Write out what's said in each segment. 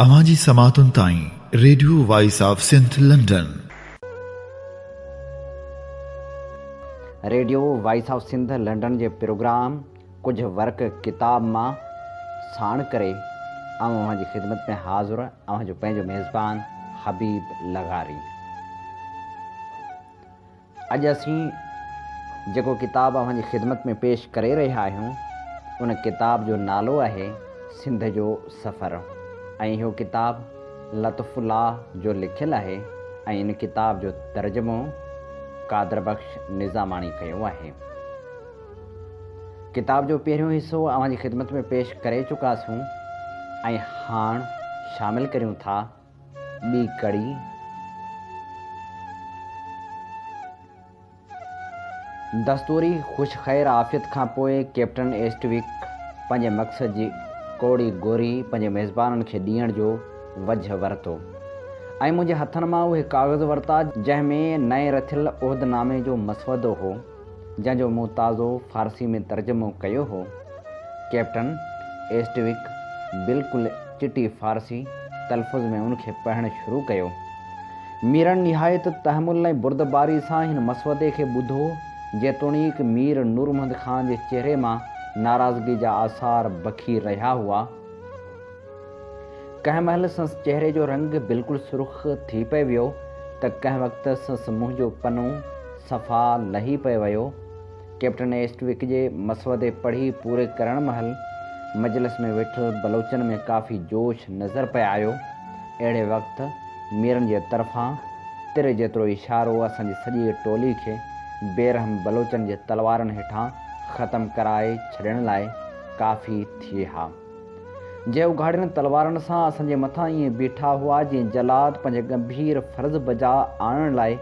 اوهان جي سماعتن تائين radio voice of Sindh London. Radio voice of Sindh London جي پروگرام ڪجهه ورق ڪتاب مان ساڻ ڪري آئون اوهان جي خدمت ۾ حاضر اوهان جو پنهنجو ميزبان حبيب لغاري. اڄ اسين جيڪو ڪتاب اوهان جي خدمت ۾ پيش ڪري رهيا آهيون ان ڪتاب جو نالو آهي سنڌ جو سفر ۽ اهو ڪتاب لطف الله جو لکيل آهي ۽ ان ڪتاب جو ترجمو قادر بخش نظاماڻي ڪيو آهي. ڪتاب جو پهريون حصو اوهان جي خدمت ۾ پيش ڪري چڪاسون ۽ هاڻ شامل ڪريون ٿا ٻي ڪڙي. دستوري خوش خير عافيت کان پوء ڪئپٽن ايسٽوڪ پنهنجي مقصد جي ڪوڙي گوري پنهنجي ميزبانن کي ڏيڻ جو وجهه ورتو ۽ منهنجي هٿن مان اهي ڪاغذ ورتا جنهن ۾ نئين رٿيل عهدنامي جو مسودو هو. جنهن جو مون تازو فارسي ۾ ترجمو ڪيو هو. ڪئپٽن ايسٽوڪ بلڪل چٽي فارسي تلفظ ۾ ان کي پڙهڻ شروع ڪيو. ميرن نهايت تحمل ۽ بردباري سان هن مسودي کي ٻڌو، جيتوڻيڪ مير نورمحمد خان جي چهري مان ناراضگي جا آثار بکي رهيا هئا. ڪنهن مهل سنس چهري جو رنگ بلڪل سرخ ٿي پئي ويو ته ڪنهن وقت سنس منهن جو پنو صفا لهي پئي ويو. ڪئپٽن ايسٽوڪ جي مسودي پڙهي پوري ڪرڻ مهل مجلس ۾ ويٺل بلوچن ۾ ڪافي جوش نظر پئي آيو. اهڙي وقت ميرن جي طرفان تر جيترو اشارو اسان جي سڄي ٽولي کي بيرحم بلوچن جي تلوارن هيٺان ختم ڪرائي ڇڏڻ لاء ڪافي ٿئي ها. جي اگهاڙين تلوارن سان اسان جي مٿان ائين بيٺا هئا جيئن جلاد پنهنجي ڳنڀير فرض بجا آڻڻ لاء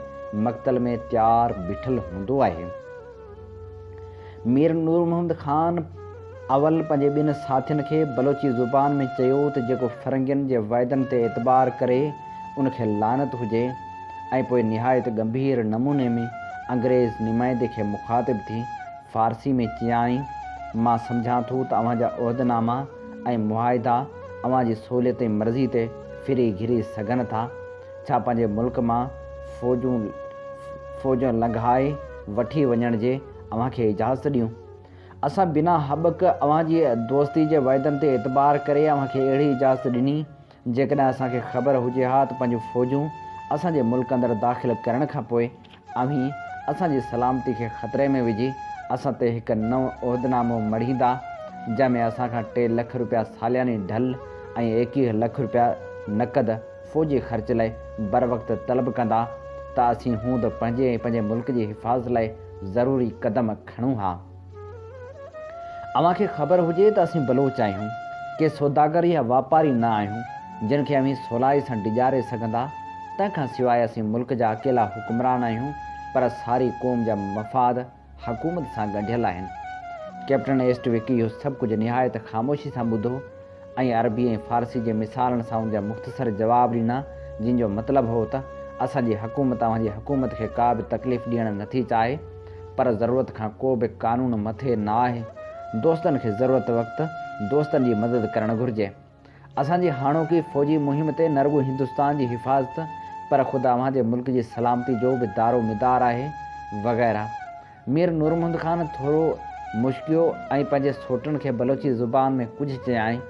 مقتل ۾ تيار بيٺل هوندو آهي. مير نور محمد خان اول پنهنجي ٻن ساٿين کي بلوچي زبان ۾ چيو ته جيڪو فرنگين جي وعدن تي اعتبار ڪري ان کي لعنت هجي ۽ پوء نهايت ڳنڀير نموني ۾ انگريز نمائندي کي مخاطب ٿي فارسي ۾ چيائين، مان سمجهان ٿو ته اوهان جا عهدناما ۽ معاهدا اوهان جي سهوليت ۽ مرضي تي ڦري گهري سگهن ٿا. ڇا پنهنجي ملڪ مان فوجون فوجون لنگهائي وٺي وڃڻ جي اوهان کي اجازت ڏيون؟ اسان بنا هٻڪ اوهان جي دوستي جي وعدن تي اعتبار ڪري اوهان کي اهڙي اجازت ڏني جيڪڏهن اسان کي خبر هجي ها ته پنهنجون فوجون اسان جي ملڪ اندر داخل ڪرڻ کان پوء اوهين اسان جي سلامتي کي خطري ۾ وجهي اسان تي هڪ نئون عهدنامو مڙهيندا جنهن ۾ اسان کان ٽي لک روپيا سالياني ڍل ۽ 21 لک روپيا نقد فوجي خرچ لاء بروقت طلب ڪندا ته اسين هوند پنهنجي ۽ پنهنجي ملڪ جي حفاظت لاء ضروري قدم کڻون ها. اوهان کي خبر هجي ته اسين بلوچ آهيون، ڪي سوداگر يا واپاري نه آهيون، جن کي اوهين سولائي سان ڊيڄاري سگهندا. تنهن کان سواء اسين ملڪ جا اڪيلا حڪمران آهيون، پر ساري قوم جا مفاد حڪومت سان ڳنڍيل آهن. ڪئپٽن ايسٽ وڪ اهو سڀ ڪجهه نهايت خاموشي سان ٻڌو ۽ عربي ۽ فارسي جي مثالن سان ان جا مختصر جواب ڏنا، جن جو مطلب هو ته اسان جي حڪومت اوهان جي حڪومت کي ڪا به تڪليف ڏيڻ نه ٿي چاهي، پر ضرورت کان ڪو به قانون مٿي نه آهي. دوستن کي ضرورت وقت دوستن جي مدد ڪرڻ گهرجي. اسان جي هاڻوڪي فوجي مهم تي نه رڳو هندستان جي حفاظت پر خود اوهان جي ملڪ جي سلامتي جو به دارو مدار آهي، وغيره. مير نورمحمد خان ٿورو مشڪيو ۽ پنهنجي سوٽن کي بلوچي زبان ۾ ڪجهه چيائين،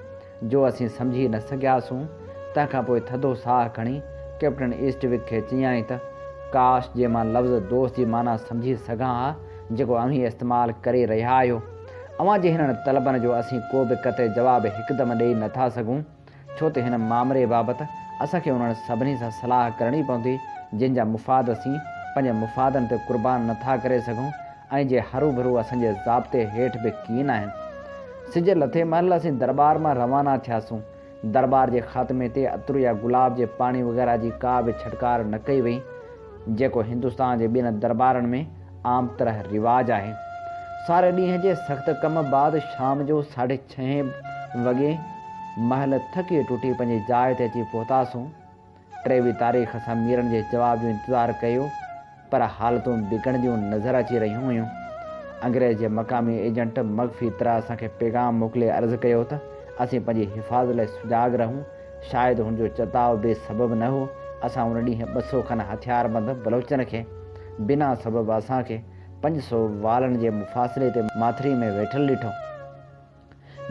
جو اسين سمجهي نه سگهياسون. تنهن کان پوء ٿڌو ساهه کڻي ڪئپٽن ايسٽوڪ کي چيائين ته، ڪاش جي مان لفظ دوست جي معنيٰ سمجهي سگهان ها، جيڪو اوهين استعمال ڪري رهيا آهيو. اوهان جي هنن طلبن جو اسين ڪو به قطعي جواب هڪدم ڏيئي نه ٿا سگهون. ڇو ته هن مامري بابت اسان کي انهن سڀني سان صلاح ڪرڻي پوندي، جن جا مفاد اسين پنهنجي مفادن تي قربان نه ٿا ڪري سگهون ۽ جي هروڀرو اسان جي ضابطي هيٺ به ڪين آهن. سج لٿي مهل اسين درٻار مان روانا ٿياسون. درٻار جي خاتمي تي عطر يا گلاب جي پاڻي وغيره جي ڪا به ڇٽڪار نه ڪئي وئي. جيڪو هندستان جي ٻين درٻارن ۾ عام طرح رواج آهي. ساري ڏينهن جي سخت ڪم بعد شام جو ساڍي ڇهين وڳي مهل ٿڪي ٽٽي پنهنجي جاء تي اچي پهتاسون. ٽيويهه تاريخ اسان ميرن جي جواب جو انتظار ڪيو پر حالتون بگڙنديون نظر اچي رهيون هيون. انگريز جي مقامي ايجنٽ مخفي طرح اسان کي پيغام موڪلي عرض ڪيو ته اسين پنهنجي حفاظت لاء سجاڳ رهون. شايد هن جو چتاء بي سبب نه هو. اسان ان ڏينهن 200 کن هٿياربند بلوچن کي بنا سبب اسان کي 500 والن جي مفاصلي تي ماٿري ۾ ويٺل ڏٺو.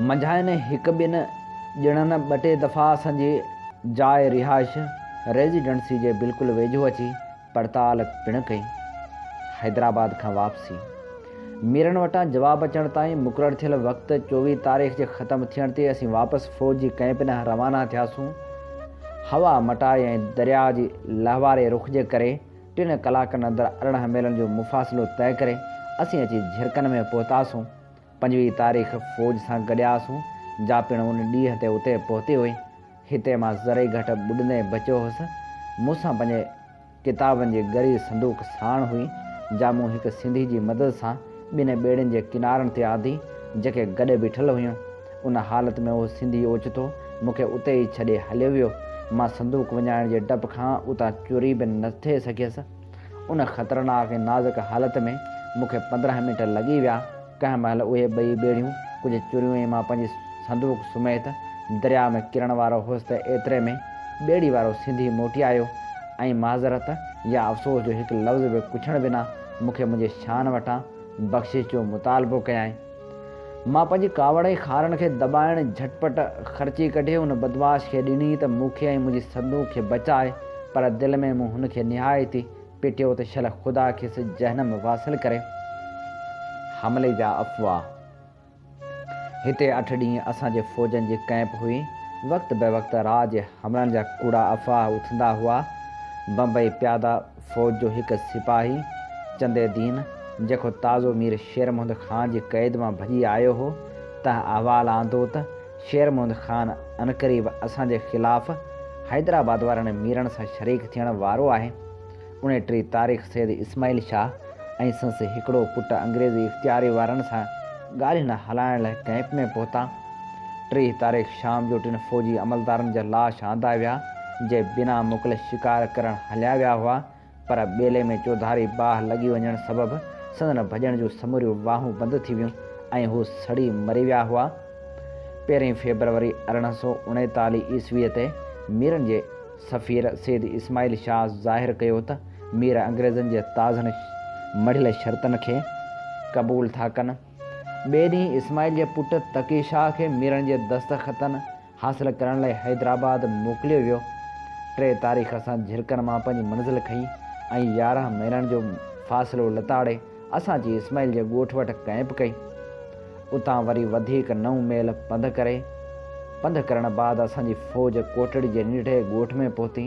منجهائن هڪ ٻن ڄڻن ٻه ٽي دفعا اسان جي جاء رهائش ريزيڊنسي جي بلڪل ويجهو اچي پڙتال پڻ ڪئي. حيدرآباد کان واپسي. ميرن وٽان جواب اچڻ تائين مقرر ٿيل وقت 24 تاريخ جي ختم ٿيڻ تي اسين واپس فوج جي ڪئمپ ڏانهن روانا ٿياسون. هوا مٽائي ۽ درياء جي لهواري رخ جي ڪري ٽن ڪلاڪن اندر 18 ميلن جو مفاصلو طئي ڪري اسين اچي جهرڪن ۾ پهتاسون. 25 تاريخ فوج سان گڏياسون جا پڻ ان ڏينهن تي اتي پهتي هئي. هتي مان ذري گهٽ ٻڏندي بچيو هوس. مون سان پنهنجي ڪتابن جي ڳري صندوق ساڻ هئي، جا مون هڪ سنڌي جي مدد سان ٻن ٻيڙين جي ڪنارن تي آندي، جيڪي گڏ بيٺل هيون. ان حالت ۾ اهو سنڌي اوچتو مون کي اتي ئي ڇڏي هليو ويو. مان صندوق وڃائڻ جي ڊپ کان اتان چري به نه ٿي سگهيس. ان خطرناڪ ۽ نازڪ حالت ۾ مون کي 15 منٽ لڳي ويا. ڪنهن مهل اهي ٻئي ٻيڙيون ڪجهه چريون ۽ مان پنهنجي صندوق سميت درياء ۾ ڪرڻ وارو هوس ته ايتري ۾ ٻيڙي وارو سنڌي موٽي آيو ۽ معذرت يا افسوس جو هڪ لفظ به ڪڇڻ بنا مون کي منهنجي شان وٽان بخشش جو مطالبو ڪيائين. مان پنهنجي ڪاوڙ ۽ خارن کي دٻائڻ جهٽ پٽ خرچي ڪڍي ان بدمعاش کي ڏني ته مون کي ۽ منهنجي صندوق کي بچاء پر دل ۾ مون هن کي نهايت ئي پٽيو ته شل خدا کيس جهنم واصل ڪري. حملي جا افواهه. هتي اٺ ڏينهن اسان جي فوجن جي ڪئمپ هئي. وقت به وقت را جي حملن جا ڪوڙا افواهه اٿندا هئا. بمبئي پياده فوج جو هڪ سپاهي چندي دين، جيڪو تازو مير شير محمد خان جي قيد مان ڀڄي آيو هو، تنهن احوال آندو ته شير محمد خان عنقريب اسان جي خلاف حيدرآباد وارن ميرن سان شريڪ ٿيڻ وارو آهي. 29 تاريخ سيد اسماعيل شاهه ۽ سندس هڪڙو پٽ انگريزي اختياري وارن سان ڳالهين هلائڻ لاء ڪئمپ ۾ پهتا. 30 تاريخ شام جو ٽن فوجي عملدارن جا لاش آندا ويا، جي بنا موڪل شڪار ڪرڻ هليا ويا هئا. پر ٻيلي ۾ چوڌاري باهه لڳي وڃڻ سبب سندن ڀڄڻ جون سموريون واهون بند ٿي ويون ۽ هو سڙي مري ويا هئا. پهرين فيبروري 1839 عيسويء تي ميرن جي سفير سيد اسماعيل شاهه ظاهر ڪيو ته مير انگريزن جي تازن مڙهيل شرطن کي قبول ٿا ڪن. ٻئي ڏينهن اسماعيل جي پٽ تقي شاهه کي ميرن جي دستخطن حاصل ڪرڻ لاء حيدرآباد موڪليو ويو. 3 تاريخ اسان جهرڪن مان پنهنجي منزل کنئي ۽ 11 ميلن جو فاصلو لتاڙي اسان اچي اسماعيل جي ڳوٺ وٽ ڪئمپ ڪئي. اتان وري وڌيڪ نو ميل پنڌ ڪري پنڌ ڪرڻ بعد اسان جي فوج ڪوٽڙي جي ننڍڙي ڳوٺ ۾ پهتي.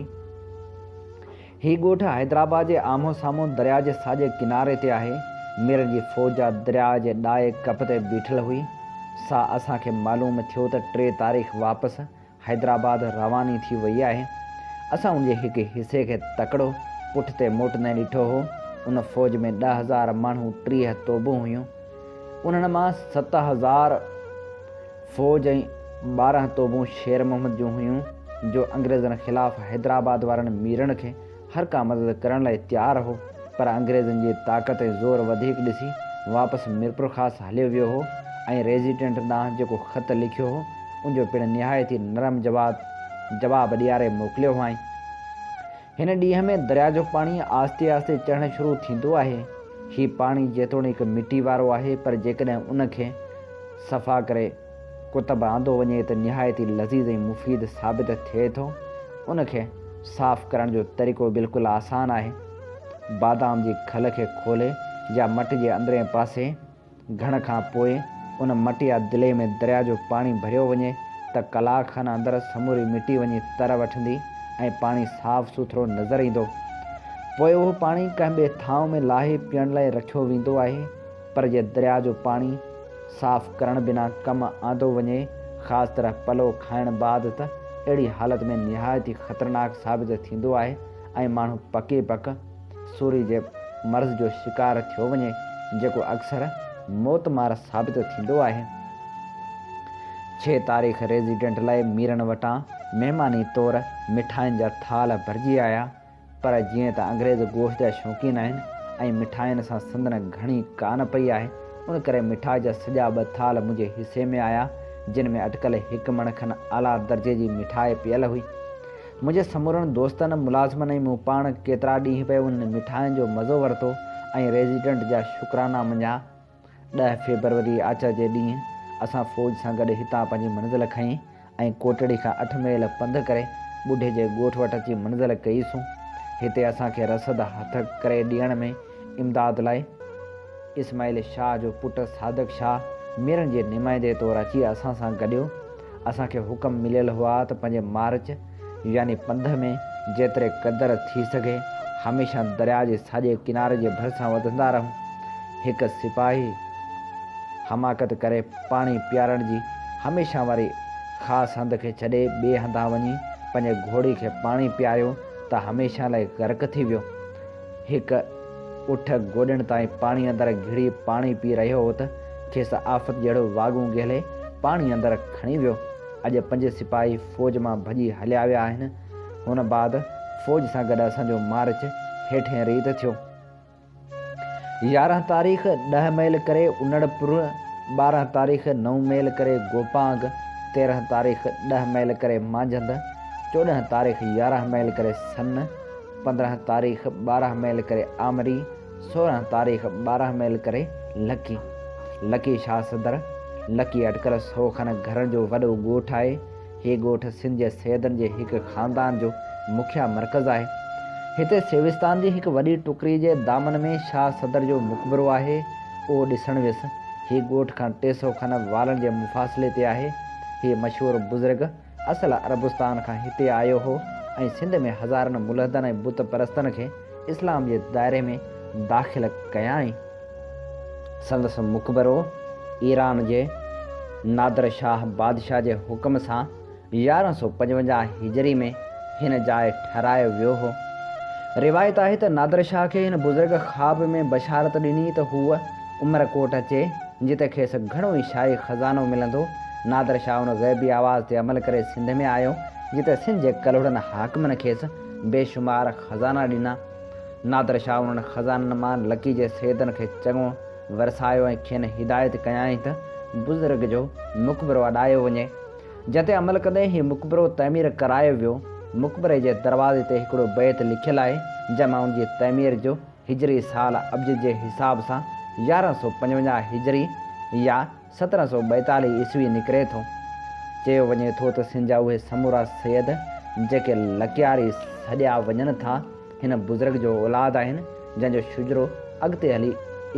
هي ڳوٺ حيدرآباد جي آمهون سامهون درياء جي ساڄي ڪناري تي آهي. ميرن جي فوج جا درياء جي ڏائي ڪپ تي بيٺل هئي، سا اسان کي معلوم ٿيو ته 3 تاريخ واپس حيدرآباد رواني ٿي وئي آهي. اسان ان جي هڪ حصي کي تڪڙو پٺتي موٽندي ڏٺو هو. ان فوج ۾ 10,000 ماڻهو 30 توبون هيون. انهن مان 7,000 فوج ۽ 12 توبون شير محمد جون هيون، جو انگريزن خلاف حيدرآباد وارن ميرن کي هر ڪا مدد ڪرڻ لاء تيار هو، پر انگريزن جي طاقت ۽ زور وڌيڪ ڏسي واپس ميرپورخاص هليو ويو هو ۽ ريزيڊنٽ ڏانهن جيڪو خط لکيو هو، ان جو پڻ نهايت ئي نرم جواب ڏياري موڪليو هئائين. هن ڏينهن ۾ درياء جو پاڻي آهستي آهستي چڙهڻ شروع ٿيندو آهي. هي پاڻي جيتوڻيڪ مٽي وارو آهي پر جيڪڏهن ان کي صفا ڪري ڪتب آندو وڃي ته نهايت ئي لذيذ ۽ مفيد ثابت ٿئي ٿو. ان کي صاف ڪرڻ جو طريقو بلڪل آسان آهي. بادام جي کل کي کولي يا مٽ جي اندرئين پاسي گهڻ کان پوء ان مٽ يا دلي ۾ درياء جو پاڻي ڀريو وڃي ته ڪلاڪ کن اندر سموري مٽي وڃي تر وٺندي ۽ پاڻي صاف سٿرو نظر ايندو. پوء اهو پاڻي ڪنهن ٻئي ٿانو ۾ لاهي پيئڻ لاء رکيو ويندو آهي پر جي درياء جو پاڻي صاف ڪرڻ بنا ڪم آندو وڃي خاص طرح پلو کائڻ بعد ته اهڙي حالت ۾ نهايت ئي خطرناڪ ثابت ٿيندو آهي ۽ ماڻهو پڪي پڪ سوري جي مرض جو شڪار ٿيو وڃي، جيڪو اڪثر موتمار ثابت ٿيندو آهي. 6 تاريخ ريزيڊنٽ لاء ميرن وٽان مهماني طور مٺاين جا ٿالهه ڀرجي آيا، پر جيئن ته انگريز گوشت جا شوقين آهن ۽ مٺاين سان سندن گهڻي ڪا نه پئي آهي، ان ڪري مٺائي جا سڄا ٻه ٿالهه منهنجي حصي ۾ آيا. جن ۾ اٽڪل هڪ مڻ کن اعليٰ درجي جي مٺائي پيل هئي. منهنجي سمورن دوستن، ملازمن ۽ مون پاڻ ڪيترا ڏينهن پئي انهن مٺاين جو مزو ورتو ۽ ريزيڊنٽ جا شڪرانا مڃيا. ڏهه فيبروري آچر جي ڏينهن اسان فوج سان گڏ هتان پنهنجي منزل کنئي ۽ ڪوٽڙي کان اٺ ميل پنڌ ڪري ٻڍي جي ڳوٺ وٽ اچي منزل ڪئي سون. هتي اسان کي رسد هٿ ڪري ڏيڻ ۾ امداد لاء اسماعيل شاهه جو پٽ صادق شاهه ميرن جي نمائندي طور اچي اسان سان گڏيو. اسان کي حڪم مليل هئا ته پنهنجي مارچ يعني پنڌ ۾ جيتري قدر ٿي سگهي هميشه درياء جي ساڄي ڪناري جي ڀرسان وڌندا رهون. هڪ سپاهي حماقت ڪري پاڻي پيارڻ جي هميشه واري خاص هنڌ کي ڇڏي ٻئي هنڌان وڃي پنهنجي گهوڙي کي پاڻي پياريو ته هميشه لاء غرق ٿي ويو. هڪ اٺ گوڏن تائين پاڻي اندر گهڙي پاڻي پي رهيو هو ته کيس آفت جهڙو واڳون گهلي پاڻي اندر کڻي ويو. اڄ پنج سپاهي فوج مان ڀڄي هليا ويا آهن. هن بعد فوج سان گڏ اسان جو مارچ هيٺين ريت ٿيو. 11 تاريخ ڏهه ميل ڪري انڙ پور، 12 تاريخ نو ميل ڪري گوپانگ، 13 تاريخ ڏهه ميل ڪري مانجهند، 14 تاريخ 11 ميل ڪري سن، 15 تاريخ 12 ميل ڪري آمري، 16 تاريخ 12 ميل ڪري لڪي. لڪي شاهه صدر، لڪي اٽڪل سئو کن گهرن جو وڏو ڳوٺ آهي. هي ڳوٺ سنڌ جي سيدن جي هڪ خاندان جو مکيه مرڪز آهي. هتي سيوستان جي هڪ وڏي ٽڪري جي دامن ۾ شاهه صدر جو مقبرو آهي، اهو ڏسڻ ويس. هي ڳوٺ کان 300 کن والن جي مفاصلي تي آهي. هي مشهور بزرگ اصل عربستان کان هتي آيو هو ۽ سنڌ ۾ هزارن ملحدن ۽ بت پرستن کي اسلام جي دائري ۾ داخل ڪيائين. سندس مقبرو ايران جي نادر شاهه بادشاهه جي حڪم سان 1155 هجري ۾ هن جاء ٺهرايو ويو هو. روايت آهي ته نادر شاهه کي هن بزرگ خواب ۾ بشارت ڏني ته هو عمرڪوٽ اچي، جتي کيس گهڻو ئي شاهي خزانو ملندو. نادر شاهه ان غيبي آواز تي عمل ڪري سنڌ ۾ آيو، جتي سنڌ جي ڪلهوڙن حاڪمن کيس بيشمار خزانا ڏنا. نادر شاهه انهن خزانن مان لڪي جي سيدن کي چڱو ورسايو ۽ کين هدايت ڪيائين ته بزرگ جو مقبرو اڏايو وڃي. جنهن تي عمل ڪندي هي مقبرو تعمير ڪرايو ويو. مقبري جي دروازي تي هڪڙو بيت لکيل آهي، جنهن مان ان جي تعمير جو هجري سال ابجد جي حساب سان 1155 هجري يا 1742 عيسوي نڪري ٿو. چيو وڃي ٿو ته سنڌ جا اهي سمورا سيد جيڪي لڪياري سڏيا وڃن ٿا، هن بزرگ جو اولاد آهن، جنهن جو شجرو اڳتي هلي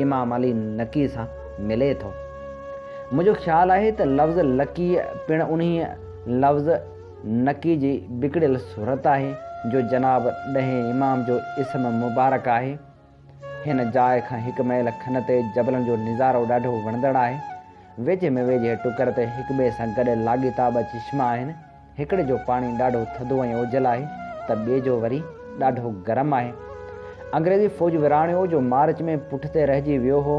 امام علي نقي سان ملي ٿو. منهنجو خيال آهي ته لفظ لڪي پڻ انهيء لفظ نقي جي بگڙيل صورت آهي، جو جناب ڏهين امام جو اسم مبارڪ آهي. هن جاء کان هڪ ميل کن تي جبلن جو نظارو ڏاڍو وڻندڙ آهي. ويجهي ۾ ويجهي ٽڪر تي هڪٻئي سان گڏ لاڳيتا ٻه چشما آهن. هڪڙي جو پاڻي ڏاڍو ٿڌو ۽ اوجل آهي ته ٻئي جو وري ڏاڍو گرم آهي. انگريزي فوج وراڻيو جو مارچ ۾ پٺتي رهجي ويو هو،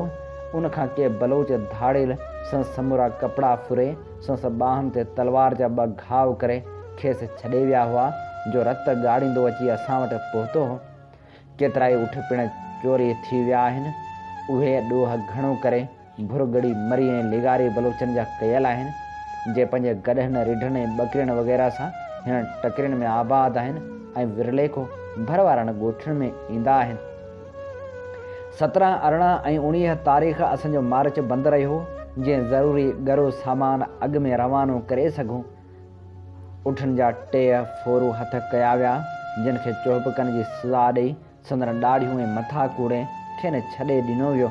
ان کان ڪي بلوچ ڌاڙيل سندس سمورا ڪپڙا ڦري، سندس ٻانهن تي تلوار جا ٻه گهاء ڪري کيس ڇڏي ويا هئا، جو رت ڳاڙيندو اچي اسان وٽ پهتو هو. ڪيترائي اٺ پڻ چوري ٿي ويا آهن. اهي ڏوهه گهڻو ڪري ڀرڳڙي، مري ۽ لغاري بلوچن جا ڪيل آهن، جي پنهنجي گڏهن، رڍن ۽ ٻڪرين وغيره سان هنن ٽڪرين ۾ آباد آهن ۽ ورلي ڪو ڀر وارن ڳوٺن ۾ ايندا آهن. 17، 18 ۽ 19 تاريخ اسان جو مارچ بند رهيو، جيئن ضروري ڳرو سامان اڳ ۾ روانو ڪري سگهون. اٺن جا 30 ڦورو هٿ ڪيا ويا، جن کي چهبڪن جي سزا ڏئي سندن ڏاڙهيون ۽ مٿا ڪوڙي کين ڇڏي ڏنو ويو.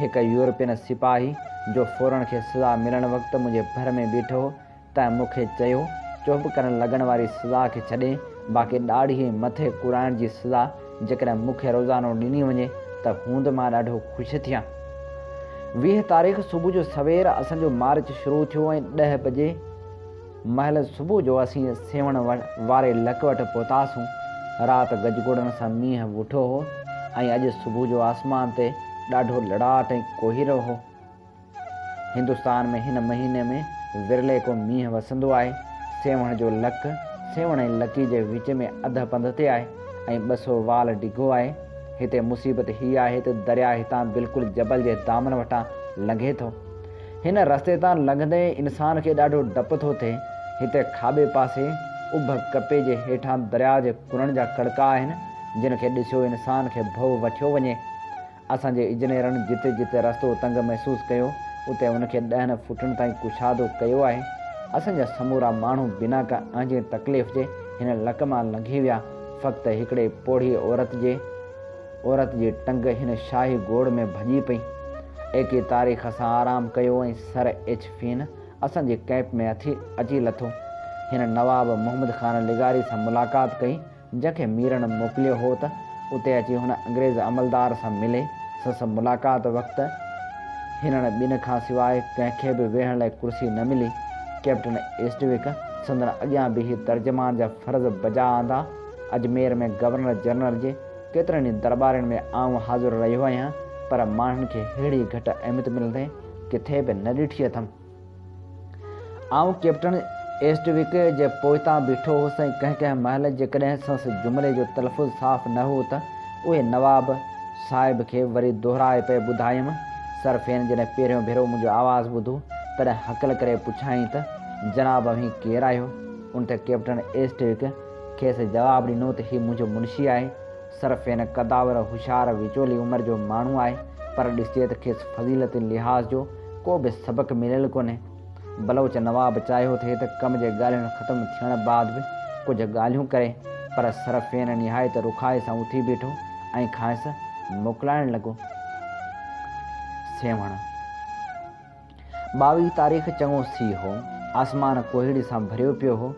هڪ يورپين سپاهي، جو ڦورن کي سزا ملڻ وقت منهنجي ڀر ۾ بيٺو هو، تنهن مون کي چيو، چهبڪن لڳڻ واري سزا کي ڇڏي، باقي ڏاڙهي ۽ مٿي ڪوڙائڻ جي سزا جيڪڏهن مون کي روزانو ڏني وڃي ته هوند مان ڏاڍو خوش ٿيان. 20 تاريخ صبح جو سوير اسان جو مارچ شروع ٿيو ۽ ڏهه بجي مهل صبح جو اسين سيوهڻ واري لڪ وٽ پهتاسون. رات گجگوڙن سان مينهن وٺو هو ۽ اڄ صبح جو آسمان تي ڏاڍو لڙاٽ ۽ ڪوهيڙو هو. هندستان ۾ هن مهيني ۾ ورلي ڪو مينهن وسندو آهي. سيوهڻ جو لڪ سيوهڻ ۽ لڪي جي وچ ۾ اڌ پنڌ تي آهي ۽ 200 وال ڊگهو آهي. هتي مصيبت هيء آهي ته درياء هتان بلڪل جبل جي دامن وٽان لنگهي ٿو. هن رستي تان لنگهندي انسان کي ڏاڍو ڊپ ٿو ٿئي. هتي کاٻي پاسي اڀ ڪپي جي هيٺان درياء جي ڪنن جا ڪڙڪا آهن، جن کي ڏسيو انسان کي ڀؤ وٺيو وڃي. اسان جي اجنيرن جتي جتي رستو تنگ محسوس ڪيو، اتي ان کي ڏهن فوٽن تائين ڪشادو ڪيو آهي. اسان جا سمورا ماڻهو بنا ڪا اهنجي تڪليف جي هن لڪ مان لنگهي ويا. فقط هڪڙي پوڙهي عورت جي عورت جي ٽنگ هن شاهي گوڙ ۾ ڀڄي پئي. ايڪي تاريخ اسان آرام ڪيو ۽ سر ايڇ فين اسان جي ڪئمپ ۾ اٿي اچي لٿو. هن نواب محمد خان لغاري سان ملاقات ڪئي، جنهن کي ميرن موڪليو هو ته اتي اچي هن انگريز عملدار سان ملي. سندس ملاقات وقت هنن ٻن کان سواء ڪنهن کي به ويهڻ لاء ڪرسي نه ملي. ڪئپٽن ايسٽوڪ سندن اڳيان بيهي ترجمان جا فرض بجا آندا. اجمير ۾ گورنر جنرل جي ڪيترن ئي درٻارين ۾ آئون حاضر رهيو آهيان، پر ماڻهن کي ههڙي گهٽ اهميت ملندي ڪٿي به نه ڏٺي اٿم. آئون ڪئپٽن ايسٽوڪ جي پوئتان بيٺو هوس ۽ ڪنهن ڪنهن مهل جيڪڏهن سندس جملي جو تلفظ صاف نه هو ته اهي نواب صاحب کي وري دهرائي پئي ٻڌايم. سر فين جڏهن پهريون ڀيرو منهنجو آواز ٻڌو، تڏهن هڪل ڪري پڇيائين ته، جناب اوهين ڪير آهيو؟ ان تي ڪئپٽن ايسٽوڪ کيس جواب ڏنو ته هي منهنجو منشي آهي. سر فين قداور، هوشيار، وچولي عمر جو ماڻهو آهي، پر ڏسجي ته کيس فضيلتي لحاظ جو ڪو به سبق مليل ڪونهي. بلوچ نواب چاهيو ٿي ته ڪم جي ڳالهين ختم ٿيڻ بعد به ڪجهه ڳالهيون ڪري، پر سر فين نهايت رکائي سان اٿي بيٺو ۽ کانئس موڪلائڻ لڳو. سيوهڻ. 22 تاريخ چڱو سيء هو. آسمان ڪوهيڙي سان ڀريو پيو هو.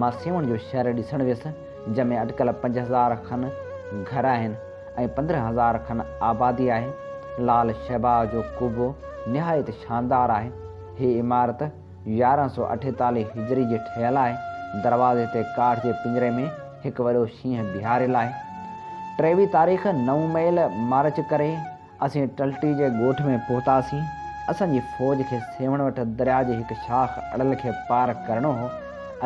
مان سيوهڻ جو شهر ڏسڻ ويس، جنهن ۾ اٽڪل 5000 کن گهر آهن ۽ 15,000 کن آبادي آهي. لال شهباز جو قبو نهايت شاندار آهي. هيء عمارت 1148 هجري جي ٺهيل آهي. دروازي تي ڪاٺ جي پڃري ۾ هڪ وڏو شينهن بيهاريل آهي. 23 تاريخ نو ميل مارچ ڪري اسين ٽلٽي جي ڳوٺ ۾ پهتاسين. اسان جي فوج کي سيوهڻ وٽ درياء جي هڪ شاخ اڙل کي پار ڪرڻو هو.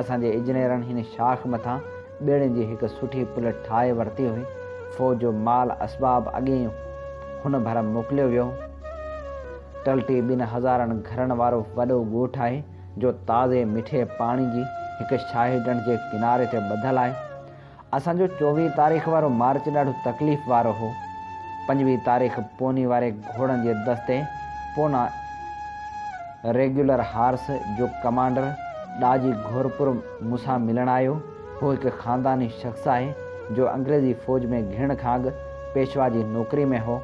اسان جي اجنيرن هن شاخ مٿان ٻيڙين جي هڪ سٺي پل ٺاهي ورتي هئي. فوج جو مال اسباب اڳي ئي هن ڀر موڪليو ويو هو. ٽلٽي ٻن هزارن گهرن وارو وڏو ڳوٺ آهي، جو تازي مٺي پاڻي جي هڪ شاهي ڍنڍ جي ڪناري تي ٻڌل آهي. اسان جو 24 تاريخ وارو مارچ ڏاڍو تڪليف وارو هو. 25 تاريخ پوني واري گهوڙن جي دستي، پونا ريگيولر هارس، جو ڪمانڊر ڏاجي گهورپور مون سان ملڻ آيو. هو هڪ خانداني شخص آهي، جو انگريزي فوج ۾ گهڙڻ کان اڳ پيشوا جي نوڪري ۾ هو.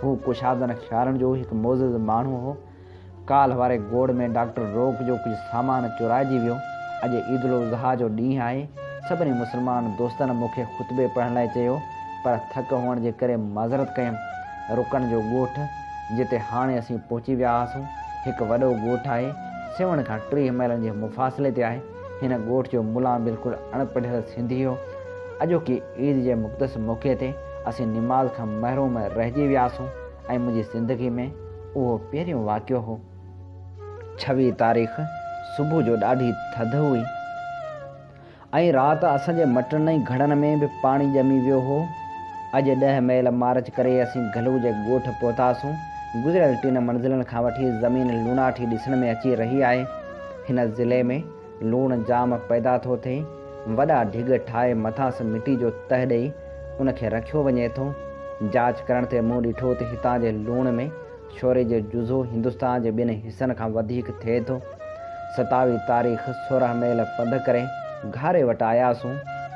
هو ڪشادن خيالن جو هڪ معزز ماڻهو هو. ڪالهه واري گوڙ ۾ ڊاڪٽر روڪ جو ڪجهه سامان چورائجي ويو. اڄ عيدالاضحيٰ جو ڏينهن آهي. سڀني مسلمان دوستن مون کي خطبي پڙهڻ لاء چيو، پر ٿڪ هئڻ جي ڪري معذرت ڪيم. رڪن جو ڳوٺ، جتي هاڻي اسين پهچي ويا هئاسون، هڪ وڏو ڳوٺ آهي. سيوهڻ کان 30 ميلن جي مفاصلي تي آهي. هن ڳوٺ جو ملان بلڪل اڻ پڙهيل سنڌي هو. اڄوڪي عيد جي مقدس موقعي تي اسين نماز کان محروم رهجي وياسون. ۽ منهنجي زندگي ۾ اهو پهريون واقعو هو. 26 تاريخ صبح جو ڏاڍي ٿڌ هئي ۽ رات اسان جي مٽن ۽ گهڙن ۾ به پاڻي ڄمي ويو هو. اڄ ڏهه ميل مارچ ڪري اسين گهلو جي ڳوٺ پهتاسون. گذريل ٽن منزلن کان وٺي زمين لوڻاٺي ڏسڻ ۾ اچي رهي آهي. هن ضلعي ۾ لوڻ جام پيدا ٿو ٿئي. وڏا ڍڳ ٺاهي مٿانس مٽي جو تهه ڏئي ان کي رکيو وڃي ٿو. جاچ ڪرڻ تي مون ڏٺو ته هتان جي لوڻ ۾ شوري جو جزو هندستان جي ٻين حصن کان وڌيڪ ٿئي ٿو. 27 تاريخ 16 ميل پنڌ ڪري گهاري وٽ آياسون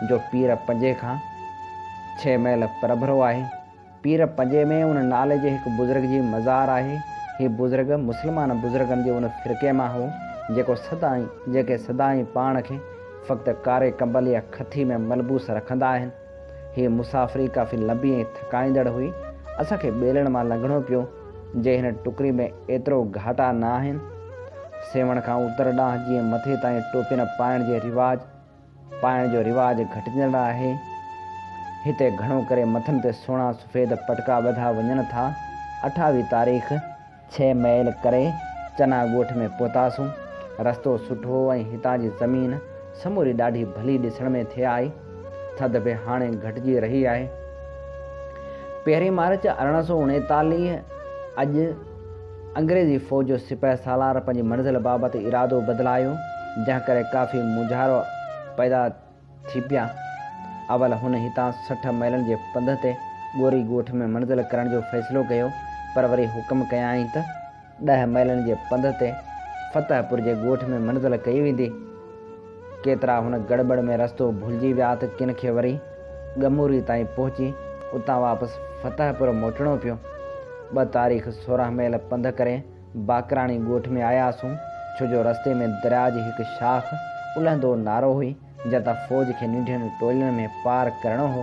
جو پير پنجي کان ڇهه ميل پرڀرو آهي. پير پنجي ۾ ان نالي جي هڪ بزرگ جي مزار آهي. هي بزرگ مسلمان بزرگن جي ان فرقي مان هو، جيڪو سدائين جيڪي سدائين پاڻ کي فقط ڪاري ڪمبل يا کٿي ۾ ملبوس رکندا آهن. هيء مسافري ڪافي لنبي ۽ ٿڪائيندڙ هئي. اسان کي ٻيلن مان لنگهڻو پيو، جي هن ٽڪري ۾ ايترو گهاٽا نه آهن. سيوهڻ کان اتر ڏانهن جيئن مٿي تائين ٽوپين پائڻ جي رواج پائڻ جو رواج گهٽجندڙ آهي. هتي گهڻو ڪري مٿن تي سهڻا سفيد پٽڪا ٻڌا وڃن ٿا. 28 تاريخ ڇهه ميل ڪري چنا ڳوٺ ۾ پهتاسون. رستو سٺو هو ۽ هتان جي زمين سموري ڏاڍي ڀلي ڏسڻ ۾ ٿي آئي. ٿڌ به هاڻي گهٽجي رهي آهي. پهرين مارچ 1839 اڄ. انگريزي فوج جو سپهه سالار پنهنجي منزل بابت ارادو بدلايو، جنهن ڪري ڪافي مونجهارو پيدا ٿي پيا. اول هن هتان 60 ميلن جي پنڌ تي ڳوري ڳوٺ ۾ منزل ڪرڻ جو فيصلو ڪيو، پر وري حڪم ڪيائين ته ڏهه ميلن جي پنڌ تي فتح پور جي ڳوٺ ۾ منزل ڪئي ويندي. ڪيترا هن گڙٻڙ ۾ رستو ڀلجي ويا ته ڪن کي وري ڳموري تائين پهچي اتان واپس فتح پور موٽڻو پيو. ٻه تاريخ 16 ميل پنڌ ڪري باقراڻي ڳوٺ ۾ آياسون، ڇو جو رستي ۾ درياء جي هڪ شاخ الهندو نارو هئي، جتان فوج کي ننڍين ٽولين ۾ پار ڪرڻو هو.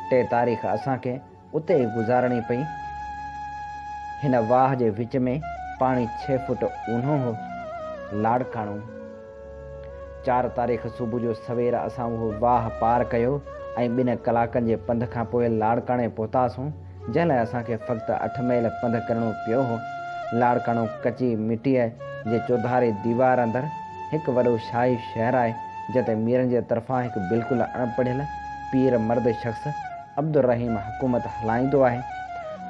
ٽي تاريخ اسان کي اتي ئي گذارڻي پئي. هن واهه جي وچ ۾ پاڻي ڇهه فوٽ اونهو هو. لاڙڪاڻو. چار تاريخ صبح جو سوير اسان اهو واهه پار ڪيو ۽ ٻن ڪلاڪن جي پنڌ کان پوء لاڙڪاڻي پهتاسون، جنهن لاء اسان کي فقط اٺ ميل پنڌ ڪرڻو پيو هو. لاڙڪاڻو ڪچي مٽيء جي چوڌاري ديوار اندر هڪ وڏو شاهي شهر آهي، جتي ميرن جي طرفان هڪ بلڪل اڻپڙهيل پير مرد شخص عبدالرحيم حڪومت هلائيندو آهي.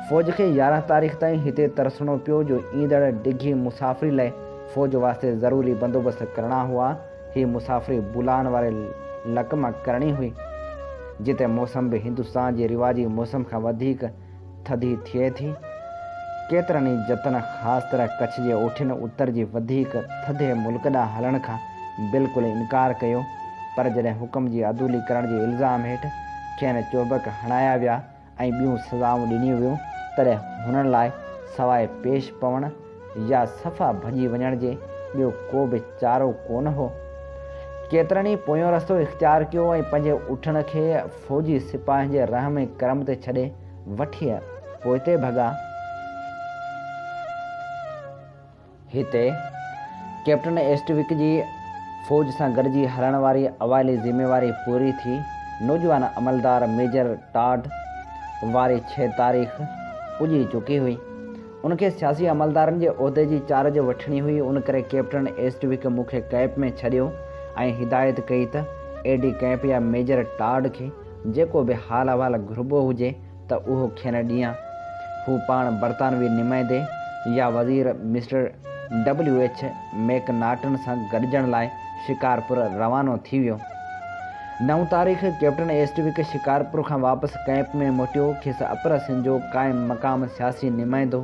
فوج کي 11 تاريخ تائين هتي ترسڻو پيو جو ايندڙ ڊگهي مسافري لاء فوج واسطي ضروري بندوبست ڪرڻا هئا. هي مسافري بولان واري لڪ مان ڪرڻي هئي، جتي موسم به هندستان جي رواجي موسم کان وڌيڪ ٿڌي ٿئي ٿي. ڪيترن ئي جتن خاص طرح ڪڇ جي اوٺين اتر جي وڌيڪ ٿڌي ملڪ ڏانهن هلڻ کان بلڪل انڪار ڪيو، پر جڏهن حڪم جي عدولي ڪرڻ جي الزام هيٺ کين چوبڪ هڻايا ويا ۽ ٻيون سزائون ڏنيون ويون، تڏهن هنن لاء سواء پيش پوڻ يا صفا ڀڄي وڃڻ جي ٻيو ڪو به چارو ڪونه هو. ڪيترن ئي پويون رستو اختيار ڪيو ۽ پنهنجي اٺن کي فوجي سپاهين جي رحم ۽ ڪرم تي ڇڏي وٺي پوئتي ڀڳا. هتي ڪئپٽن ايسٽوڪ جي فوج سان گڏجي هلڻ واري اوائلي ذميواري پوري ٿي. نوجوان عملدار ميجر ٽاڊ واري ڇهه تاريخ پڄي چڪي هئي. ان کي سياسي عملدارن جي عهدي جي چارج وٺڻي هئي، ان ڪري ڪئپٽن ايسٽوڪ مون کي ڪئمپ ۾ ڇڏيو ۽ هدايت ڪئي ته اي ڊي ڪئمپ يا ميجر ٽاڊ کي جيڪو به حال احوال گهربو هجي ته اهو کين ڏيان. هو پاڻ برطانوي نمائندي يا وزير مسٽر ڊبليو ايڇ ميڪناٽن سان گڏجڻ لاء شڪارپور روانو ٿي ويو. نو تاريخ ڪئپٽن ايسٽوڪ شڪارپور کان واپس ڪئمپ ۾ موٽيو. کيس اپر سنڌ جو قائم مقام سياسي نمائندو،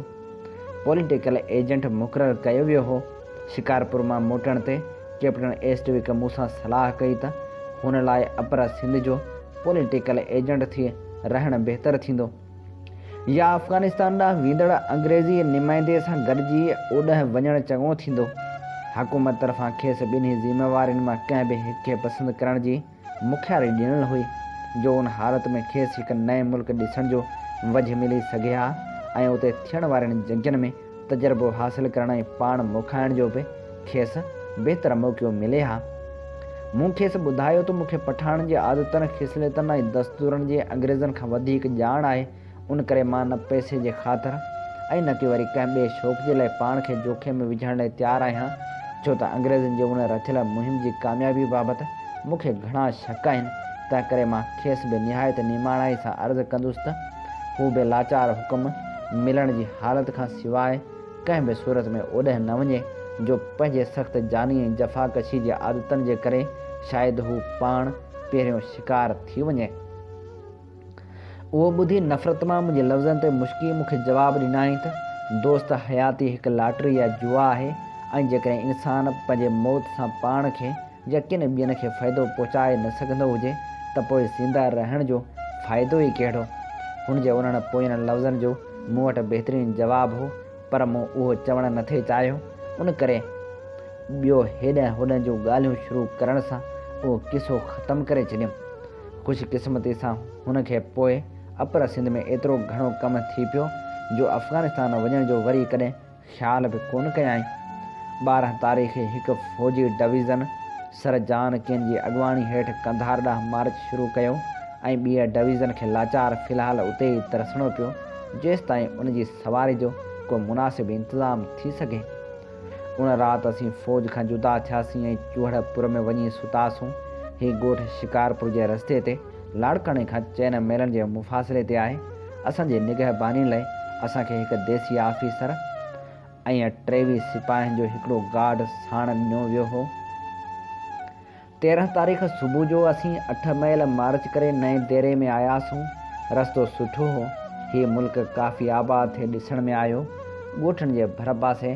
پوليٽيڪل ايجنٽ، مقرر ڪيو ويو هو. شڪارپور مان موٽڻ تي ڪئپٽن ايسٽوڪ مون سان صلاح ڪئي ته هن لاء اپر سنڌ جو پوليٽيڪل ايجنٽ ٿي رهڻ بهتر ٿيندو يا افغانستان ڏانهن ويندڙ انگريزي نمائندي سان گڏجي اوڏانهن وڃڻ چڱو ٿيندو. حڪومت طرفان کيس ٻنهي ذميوارين مان ڪنهن به هڪ کي پسند ڪرڻ جي مختياري ڏنل هئي، جو ان حالت ۾ کيس هڪ نئين ملڪ ڏسڻ جو وجهه ملي سگهي ها ۽ اتي ٿيڻ وارين جنگين ۾ تجربو حاصل ڪرڻ ۽ پاڻ موکائڻ جو به کيس بهتر موقعو ملي ها. مون کيس ٻڌايو ته مون کي پٺاڻن جي عادتن، خصلتن ۽ دستورن جي انگريزن کان وڌيڪ ڄاڻ آهي، ان ڪري مان نه پئسي جي خاطر ۽ نه ڪي وري ڪنهن ٻئي شوق جي لاء پاڻ کي جوکي ۾ وجهڻ لاء تيار آهيان، ڇو ته انگريزن جي ان رٿيل مهم جي ڪاميابي بابت مون کي گهڻا شڪ آهن، تنهنڪري مان کيس به نهايت نماڻائي سان عرض ڪندس ته هو به لاچار حڪم ملڻ جي حالت کان سواء ڪنهن به صورت ۾ اوڏهن نه وڃي، جو پنهنجي سخت جاني ۽ جفاڪشي جي عادتن جي ڪري شايد هو پاڻ پهريون شڪار ٿي وڃي. اهو ٻڌي نفرت مان منهنجي لفظن تي مشڪي مون کي جواب ڏنائين ته، دوست حياتي هڪ لاٽري يا جوا آهي ۽ جيڪڏهن انسان پنهنجي موت سان پاڻ کي يا ڪن ٻين کي فائدو پهچائي نه سگهندو هجي ته پوء زنده رهڻ جو فائدو ئي ڪهڙو؟ هن جي انهن پوين لفظن جو مون وٽ بهترين جواب هو پر مون اهو چوڻ نه ٿي چاهيو ان ڪري ٻيو هيڏانهن هوڏانهن جون ڳالهيون شروع ڪرڻ سان اهو قصو ختم ڪري ڇڏيم. خوش قسمتي سان هن کي پوء اپر سنڌ ۾ ايترو گهڻو ڪم ٿي پيو جو افغانستان وڃڻ جو وري ڪڏهن خيال به ڪونه ڪيائين. 12 تاريخ هڪ فوجي ڊويزن سر جان ڪين جي اڳواڻي هيٺ قنڌار ڏانهن مارچ شروع ڪيو ۽ ٻيء ڊويزن کي لاچار في الحال اتي ئي ترسڻو پيو جيستائين ان جي سواري جو ڪو مناسب انتظام ٿي سگهي. ان رات اسين فوج کان جدا ٿياسين ۽ چوهڙ پور ۾ وڃي ستاسون. هي ڳوٺ شڪارپور جي رستي تي لاڙڪاڻي کان چئن ميلن جي مفاصلي تي آهي. اسان جي نگهباني لاء اسان کي هڪ ديسي آفيسر ۽ 23 سپاهين جو هڪڙو گارڊ ساڻ ڏنو ويو هو. 13 تاريخ صبح جو اسين اٺ ميل مارچ ڪري نئين ديري ۾ آياسون. رستو سٺو هو. هي ملڪ ڪافي آباد ٿي ڏسڻ ۾ آيو. ڳوٺن جي ڀرپاسي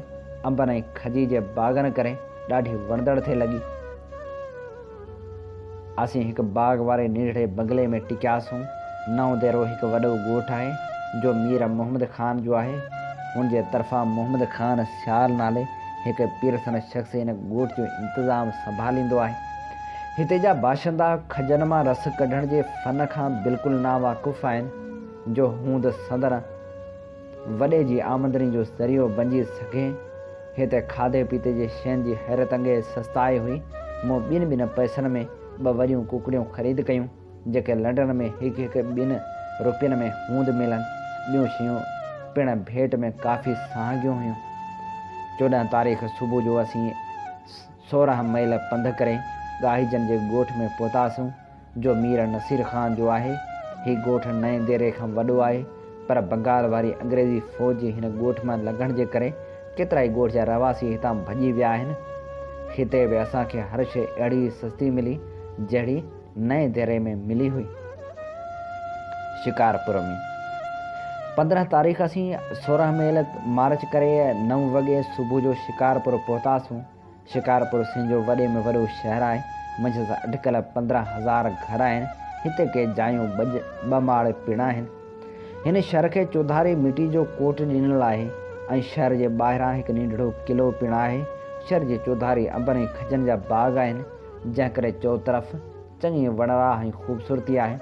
انبن ۽ کجي جي باغن ڪري ڏاڍي وڻندڙ ٿي لڳي. اسين هڪ باغ واري ننڍڙي بنگلي ۾ ٽڪياسون. نئون ديرو هڪ وڏو ڳوٺ آهي، جو مير محمد خان جو آهي. هن جي طرفان محمد خان سيال نالي هڪ پيرسن شخص هن ڳوٺ جو انتظام سنڀاليندو آهي. هتي جا باشندا کجن مان رس ڪڍڻ جي فن کان بلڪل ناواقف آهن، جو هوند سندن وڏي جي آمدني جو ذريعو بنجي سگهي. هتي کاڌي پيتي جي شين جي حيرت انگيز سستائي هئي. مون ٻن ٻن پئسن ۾ ٻه وڏيون ڪڪڙيون خريد ڪيون، جيڪي لنڊن ۾ هڪ هڪ ٻن روپين ۾ هوند ملن. ٻيون شيون پڻ ڀيٽ ۾ ڪافي سهانگيون هيون. 14 تاريخ صبح جو اسين 16 ميل پنڌ ڪري ڳاهيجن جي ڳوٺ ۾ پهتاسون. جو مير نصير خان جو آهي. هي ڳوٺ نئين ديري کان وڏو آهي، پر بنگال واري انگريزي فوج جي هن ڳوٺ مان لنگهڻ جي ڪري ڪيترائي ڳوٺ جا رهواسي هتان ڀڄي ويا آهن. هتي به اسان کي هر شيء اهڙي ئي سستي ملي، جهڙي نئين ديري ۾ ملي هئي. شڪارپور ۾ 15 تاريخ اسين 16 ميل مارچ ڪري نو وڳي صبح جو شڪارپور پهتاسون. شڪارپور سنڌ جو وڏي ۾ وڏو شهر آهي. منجهس اٽڪل 15,000 گهر آهن. هتي ڪي جايون ٻج ٻه ماڙ پڻ آهن. هن شهر کي چوڌاري مٽي جو ڪوٽ ڏنل آهي ۽ شهر جي ٻاهران هڪ ننڍڙو قلعو پڻ آهي. شهر جي چوڌاري انبن ۽ کجن جا باغ آهن، جنهن ڪري چؤطرف چڱي وڻراهه ۽ خوبصورتي آهي.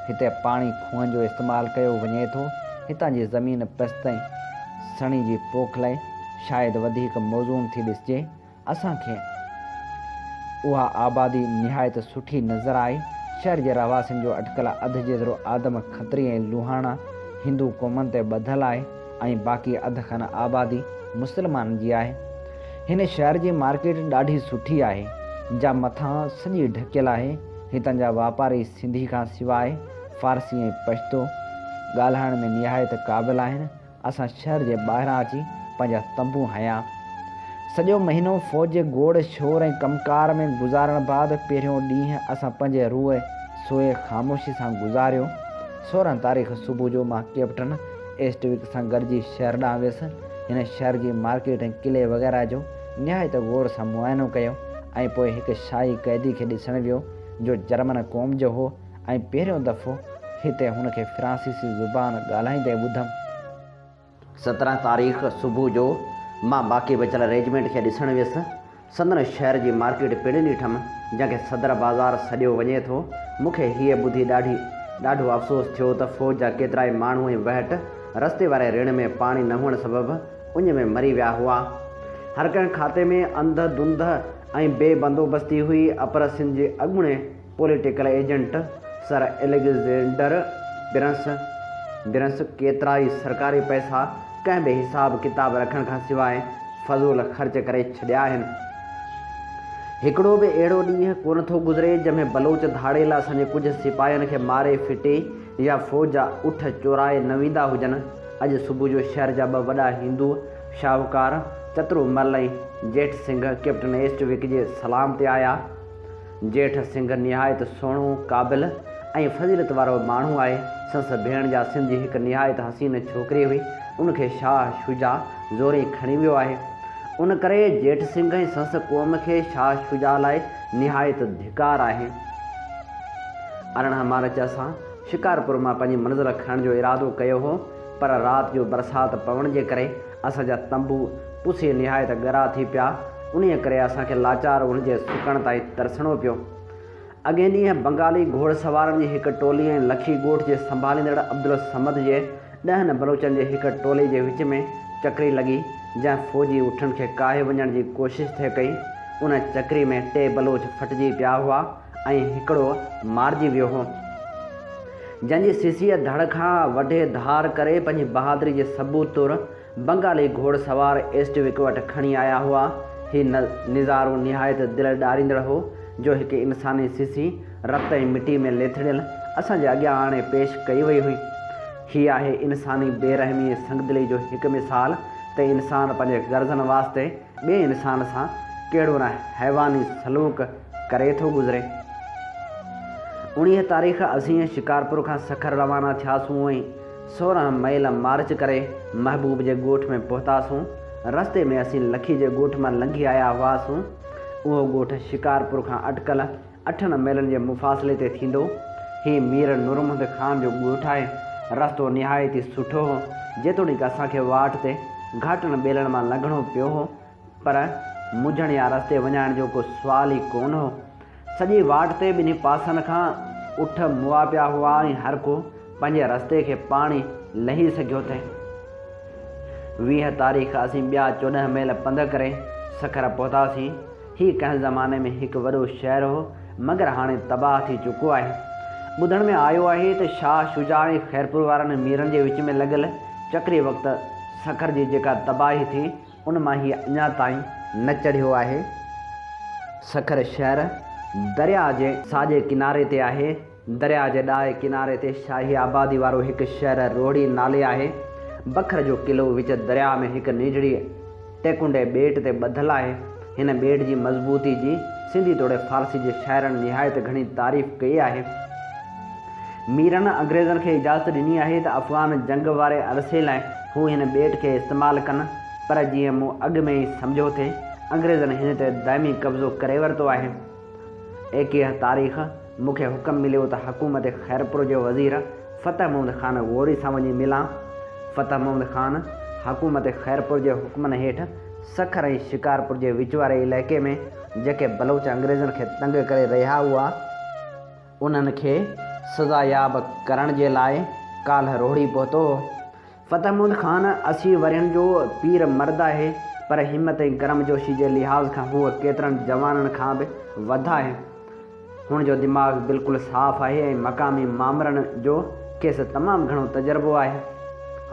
هتي پاڻي کوهن جو استعمال ڪيو وڃي ٿو. هتان جي زمين پست ۽ سڻي جي پوک لاء شايد وڌيڪ موزون ٿي ڏسجي. اسان کي اها آبادي نهايت سٺي نظر آئي. شهر جي رهواسين جو اٽڪل اڌ جيترو آدم کتري ۽ لوهاڻا هندو قومن تي ٻڌل آهي ۽ باقي اڌ کن آبادي مسلمانن جي آهي. هن شهر جي مارڪيٽ ڏاڍي سٺي آهي، جا مٿان سڄي ڍڪيل آهي. هتان جا واپاري سنڌي کان سواء فارسي ۽ پشتو ڳالهائڻ ۾ نهايت قابل آهن. اسان شهر جي ٻاهران اچي پنهنجا تنبو هنيا. سڄو مهينو فوج جي گوڙ شور ۽ ڪم ڪار ۾ گذارڻ بعد پهريون ڏينهن اسان پنهنجي روء سوئي خاموشي سان گذاريو. 16 تاريخ صبح جو مان ڪئپٽن ايسٽوڪ سان گڏجي شهر ڏانهن ويس. هن شهر جي مارڪيٽ ۽ قلعي وغيره جو نهايت غور سان معائنو ڪيو ۽ پوء هڪ شاهي قيدي کي ڏسڻ ويو جو جرمن قوم جو هو ۽ پهريون دفعو هتي هن کي فرانسيسي زبان ڳالهائيندي ٻڌم. 17 تاريخ صبح جو مان باقي بچيل ريجمينٽ کي ڏسڻ ويس. سندن شهر جي مارڪيٽ پڻ ڏٺم، جنهن کي صدر بازار سڏيو وڃي ٿو. مون کي هيء ٻڌي ڏاڍي ڏاڍو افسوس ٿيو ته فوج جا ڪيترائي ماڻهو ۽ وهٽ رستي واري رڻ ۾ پاڻي نه هئڻ سبب اڃ ۾ مري ويا هئا. هر ڪنهن کاتي ۾ انڌ ڌنڌ ۽ بي بندوبستي هئي. اپر سنڌ جي اڳوڻي political agent sir Alexander Burnes Burnes ڪيترائي سرڪاري پئسا ڪنهن به حساب ڪتاب رکڻ کان سواء فضول خرچ ڪري ڇڏيا آهن. هڪڙو به اهڙو ڏينهن ڪونه ٿو گذري جنهن ۾ بلوچ ڌاڙيل اسان جي ڪجهه سپاهين کي ماري ڦٽي يا فوج جا اٺ چورائي نه ويندا هجن. اڄ صبح جو شهر جا ٻه وڏا هندو شاهوڪار چترو مل ۽ جيٺ سنگهه ڪئپٽن ايسٽ وڪ جي سلام تي آيا. جيٺ سنگهه نهايت سهڻو، قابل ۽ فضيلت وارو ماڻهو آهي. سندس ڀيڻ جا سنڌ جي هڪ نهايت حسين ڇوڪري هئي، ان کي شاهه شجاع زوري کڻي ويو آهي. ان ڪري جيٺ سنگهه ۽ سندس قوم کي شاهه شجاع لاء نهايت ڌڪار آهي. 18 مارچ اسان شڪارپور مان پنهنجي منزل کڻڻ جو ارادو ڪيو هو، پر رات جو برسات پوڻ جي ڪري اسان جا تنبو پسي نهايت ڳرا ٿي پيا، انهيء ڪري اسان کي لاچار ان جي سڪڻ تائين ترسڻو پيو. اڳئين ڏينهن بنگالي گهوڙسوارن جي هڪ ٽولي ۽ لکي ڳوٺ جي سنڀاليندڙ عبدالصمد جي ڏهن بلوچن جي هڪ ٽولي جي وچ ۾ چڪري لڳي، جنهن فوجي اٺن کي ڪاهي وڃڻ جي ڪوشش ٿي ڪئي. ان چڪري ۾ ٽي بلوچ ڦٽجي پيا هئا ۽ هڪڙو مارجي ويو هو. جنهن جي سيسيء ڌڙ کان وڍي ڌار ڪري پنهنجي بهادري جي ثبوت طور بنگالي گهوڙ سوار ايسٽ وڪ وٽ کڻي آيا هئا. هي نظارو نهايت دل ڏاريندڙ هو، جو هڪ انساني سيسي، رت ۽ مٽي ۾ ليٿڙيل، اسان جي اڳيان آڻي پيش ڪئي وئي هئي. هي آهي انساني بي رحمي ۽ سنگدلي جو هڪ مثال. ته انسان پنهنجي غرضن واسطي ٻئي انسان سان ڪهڙو نه حيواني سلوڪ ڪري ٿو گذري. اوڻيهه تاريخ اسين شڪارپور کان سکر روانا ٿياسون ۽ 16 ميل مارچ ڪري محبوب جي ڳوٺ ۾ پهتاسون. رستي ۾ اسين لکي جي ڳوٺ مان لنگهي آيا هئاسون. اهو ڳوٺ شڪارپور کان اٽڪل اٺن ميلن جي مفاصلي تي ٿيندو. هي مير نورمحمد خان جو ڳوٺ آهي. رستو نهايت ئي سٺو هو. جيتوڻيڪ اسان کي واٽ تي گهاٽن ٻيلن مان لنگهڻو پيو هو، پر منجهڻ يا رستي وڃائڻ جو ڪو سوال ئي ڪونه هو. سڄي واٽ تي ٻنهي پاسن کان اٺ مئا پيا هئا ۽ هر ڪو پنهنجي رستي کي پاڻ ئي لهي سگهيو ٿي. 20 تاريخ اسين ٻيا 14 ميل پنڌ ڪري سکر پهتاسين. هي ڪنهن زماني ۾ هڪ وڏو شهر هو، مگر هاڻي تباهه ٿي چڪو آهي. ٻڌڻ ۾ آيو آهي ته شاهه شجاع ۽ خيرپور وارن ميرن جي وچ ۾ لڳل چڪري وقت سکر جي جيڪا تباهي ٿي، ان مان هي اڃا تائين نه چڙهيو آهي. سکر شهر درياء جي ساڄي ڪناري تي آهي. درياء جي ڏائي ڪناري تي شاهي آبادي وارو هڪ شهر روهڙي نالي آهي. بکر جو قلعو وچ درياء ۾ هڪ ننڍڙي ٽيڪنڊي ٻيٽ تي ٻڌل آهي. هن ٻيٽ جي مضبوطي جي سنڌي توڙي فارسي جي شاعرن نهايت گهڻي تعريف ڪئي آهي. ميرن انگريزن کي اجازت ڏني آهي ته افغان جنگ واري عرصي لاء هو هن ٻيٽ کي استعمال ڪن پر جيئن مون اڳ ۾ ئي سمجهيو ٿي انگريزن هن تي دائمي قبضو ڪري ورتو آهي. 21 تاريخ مون کي حڪم مليو ته حڪومت خيرپور جي وزير فتح محمد خان غوري سان وڃي ملان. فتح محمد خان حڪومت خيرپور جي حڪمن هيٺ سکر ۽ شڪارپور جي وچ واري علائقي ۾ جيڪي بلوچ انگريزن کي تنگ ڪري رهيا هئا، انهن کي سزاياب ڪرڻ جي لاء ڪالهه روهڙي پهتو هو. فتح محمد خان 80 ورهين جو پير مرد آهي، پر همت ۽ گرمجوشي جي لحاظ کان هو ڪيترن جوانن کان به وڌ آهي. هن جو دماغ بلڪل صاف آهي ۽ مقامي مامرن جو کيس تمام گهڻو تجربو آهي.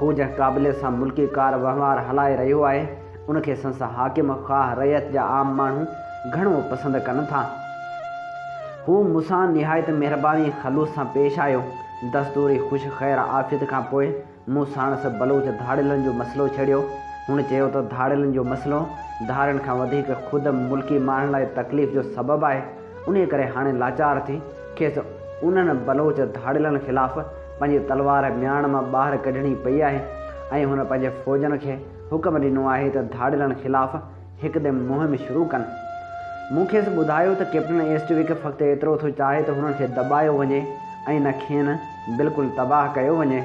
هو جنهن قابليت سان ملڪي ڪار وهنوار هلائي رهيو آهي، ان کي سنس حاڪم خواهه رعيت جا عام ماڻهو گهڻو پسند ڪن ٿا. هو مون سان نهايت مهرباني ۽ خلوص سان پيش آيو. دستوري خوش خير عافيت کان پوء مون ساڻس بلوچ ڌاڙيلن جو مسئلو ڇيڙيو. هن چيو ته ڌاڙيلن جو مسئلو ڌارين کان وڌيڪ خود ملڪي ماڻهن لاء تڪليف جو سبب آهي، انهيء ڪري هاڻي لاچار ٿي کيس انهن بلوچ ڌاڙيلن خلاف پنهنجي تلوار مياڻ مان ٻاهر ڪڍڻي پئي آهي ۽ هن پنهنجي فوجن کي حڪم ڏنو آهي ته ڌاڙيلن خلاف هڪدم مهم شروع ڪن. مون کيس ٻڌايو ته ڪئپٽن ايسٽوڪ فقط ايترو ٿو چاهي ته هنن کي دٻايو وڃي ۽ نه کين بلڪل تباهه ڪيو وڃي.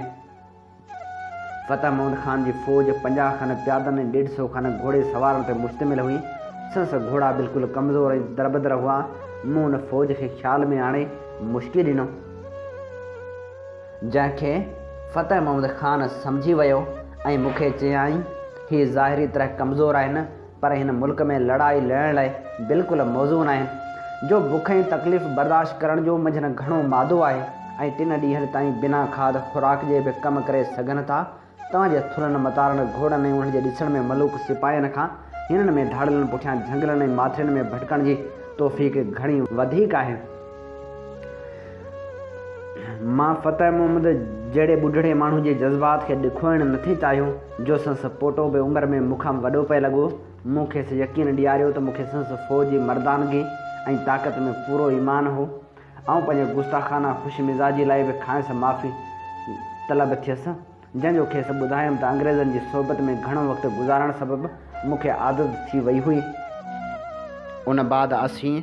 فتح محمد خان جي فوج 50 کن پيادن ۽ ڏيڍ سئو کن گهوڙي سوارن تي مشتمل هئي. سندس گهوڙا بلڪل ڪمزور ۽ دربدر هئا. مون ان فوج کي خيال ۾ آڻي مشڪي ڏنو. جنهن کي فتح محمد خان سمجهي ويو ۽ مون کي چيائين، هي ظاهري طرح ڪمزور آهن، پر هن ملڪ ۾ لڙائي لڙڻ لاء بلڪل موزون آهن، جو بک ۽ تڪليف برداشت ڪرڻ جو منجهن گهڻو مادو آهي ۽ ٽن ڏينهن تائين بنا کاڌ خوراڪ جي به ڪم ڪري سگهن ٿا. توهان جي ٿلهن متارن گهوڙن ۽ انهن جي ڏسڻ ۾ ملوڪ سپاهين کان هنن ۾ ڌاڙيلن پٺيان جهنگلن ۽ ماٿرين ۾ ڀٽڪڻ جي توفيق گهڻي وڌيڪ آهي. مان فتح محمد جهڙي ٻڍڙي ماڻهو جي جذبات کي ڏکوئڻ نٿي چاهيو، جو سندس پوٽو به عمر ۾ مون کان وڏو پئي لڳو. مون کيس يقين ڏياريو ته مون کي سندس فوج جي مردانگي ۽ طاقت ۾ پورو ايمان هو. آئون پنهنجي گستاخانه خوش مزاجي لاء به کانئس معافي طلب ٿيس، جنهن جو کيس ٻڌايم ته انگريزن جي صحبت ۾ گهڻو وقت گذارڻ سبب مون کي عادت ٿي وئي هئي. ان بعد اسين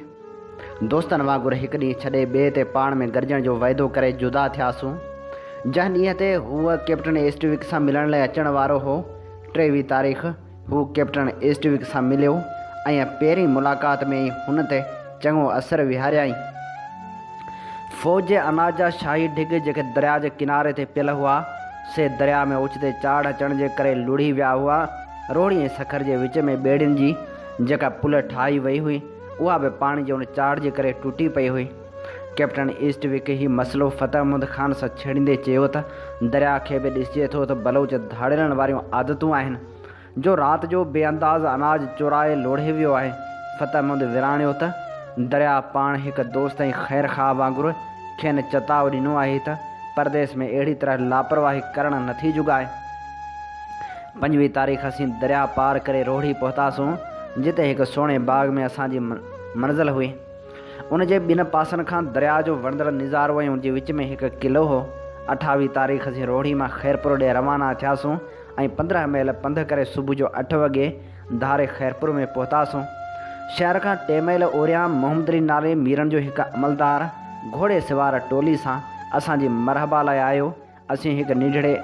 دوستن وانگر هڪ ڏينهن ڇڏي ٻئي تي پاڻ ۾ گڏجڻ جو وعدو ڪري جدا ٿياسون. جنهن ڏينهن تي هو ڪئپٽن ايسٽوڪ سان ملڻ لاء اچڻ وارو هو، 23 تاريخ، هو ڪئپٽن ايسٽوڪ سان مليو ۽ پهرين ملاقات ۾ ئي هن تي چڱو اثر ويهاريائين. فوج جي اناج جا شاهي ڍڳ جيڪي درياء جي ڪناري تي پيل هئا، سي درياء ۾ اوچتي چاڙهه اچڻ جي ڪري لڙهي ويا هئا. روهڙي ۽ سکر جي وچ ۾ ٻيڙين جي جيڪا پل ٺاهي وئي هئي، اها به پاڻي جي ان چاڙهه جي ڪري ٽٽي پئي هئي. ڪئپٽن ايسٽوڪ هي مسئلو فتح محمد خان سان ڇيڙيندي چيو ته، درياء کي به ڏسجي ٿو ته بلوچ ڌاڙيلن واريون عادتون آهن. جو رات جو بي انداز اناج چورائي لوڙهي ويو آهي. فتح محمد وراڻيو ته، درياء پاڻ هڪ دوست ۽ خير خواهه وانگر کين چتاء ڏنو آهي ته پرديس ۾ اهڙي طرح لاپرواهي ڪرڻ نٿي جڳائي. 25 تاريخ اسين درياء پار ڪري روهڙي پهتاسون، جتي هڪ سهڻي باغ ۾ اسان جي منزل هئي. ان جي ٻن پاسن کان درياء جو وڻندڙ نظارو ۽ ان جي وچ ۾ هڪ قلعو هو. 28 تاريخ اسين روهڙي مان خيرپور ڏي روانا ٿياسون ۽ 15 ميل پنڌ ڪري صبح جو اٺ وڳي ڌاري خيرپور ۾ پهتاسون. شهر کان ٽي ميل اوريان محمد علي نالي ميرن جو هڪ عملدار گهوڙي سوار ٽولي سان اسان جي مرحبا لاء آيو. اسين هڪ ننڍڙي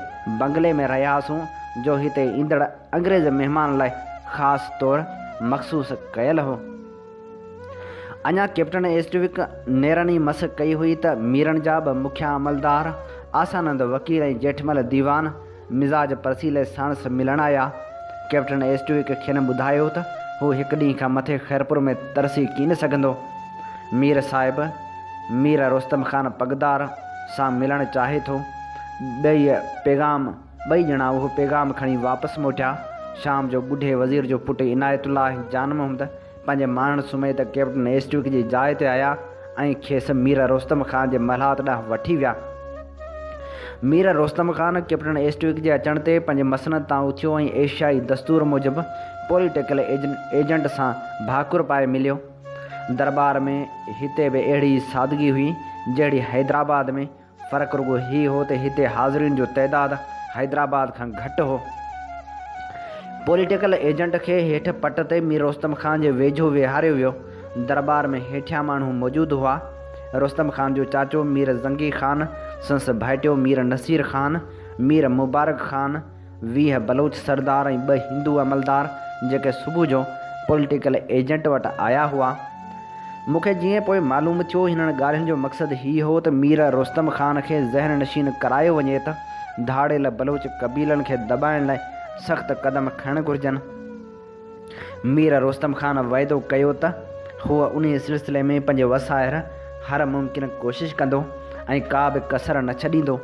بنگلي ۾ رهياسون جو هتي ايندڙ انگريز مهمان لاء خاص طور مخصوص ڪيل هو. اڃا ڪئپٽن ايسٽوڪ نيرن ئي مس ڪئي هئي ته ميرن جا ٻه مکيا عملدار آسانند وڪيل ۽ جيٺمل ديوان مزاج پرسي لاء ساڻس ملڻ آيا. ڪئپٽن ايسٽوڪ کين ٻڌايو ته هو هڪ ڏينهن کان مٿي خيرپور ۾ ترسي ڪين سگهندو. مير صاحب، مير رستم خان پڳدار، سان ملڻ چاهي ٿو. ٻئي پيغام ٻئي ڄڻا اهو پيغام کڻي واپس موٽيا. شام جو ٻڍي وزير جو پٽ عنايت الله ۽ جان محمد پنهنجي ماڻهن سميت ڪئپٽن ايسٽوڪ جي جاء تي آيا ۽ کيس مير رستم خان جي محلات ڏانهن وٺي ويا. مير رستم خان ڪئپٽن ايسٽوڪ جي اچڻ تي پنهنجي مسند تان اٿيو ۽ ايشيائي دستور موجب پوليٽيڪل ايجنٽ سان ڀاڪر پائي مليو. درٻار ۾ هتي به اهڙي ئي سادگي هئي، جهڙي حيدرآباد ۾، فرق رڳو هي هو ته هتي حاضرين جو تعداد حيدرآباد کان گهٽ هو. پوليٽيڪل ايجنٽ کي هيٺ پٽ تي مير رستم خان جي ويجهو ويهاريو ويو. درٻار ۾ هيٺيان ماڻهو موجود هئا. رستم خان جو چاچو مير زنگي خان، سندس ڀائٽيو مير نصير خان، مير مبارڪ خان، 20 بلوچ سردار ۽ ٻه هندو عملدار جيڪي صبح جو پوليٽيڪل ايجنٽ وٽ آيا هئا. مون کي جيئن پوء معلوم ٿيو هنن ڳالهين جو مقصد هي هو ته مير رستم خان کي ذهن نشين ڪرايو وڃي ته ڌاڙيل بلوچ قبيلن کي دٻائڻ لاء سخت قدم کڻڻ گهرجن. مير رستم خان وعدو ڪيو ته هو انهيء سلسلي ۾ پنهنجي وس آهر هر ممڪن ڪوشش ڪندو ۽ ڪا به ڪسر نه ڇڏيندو.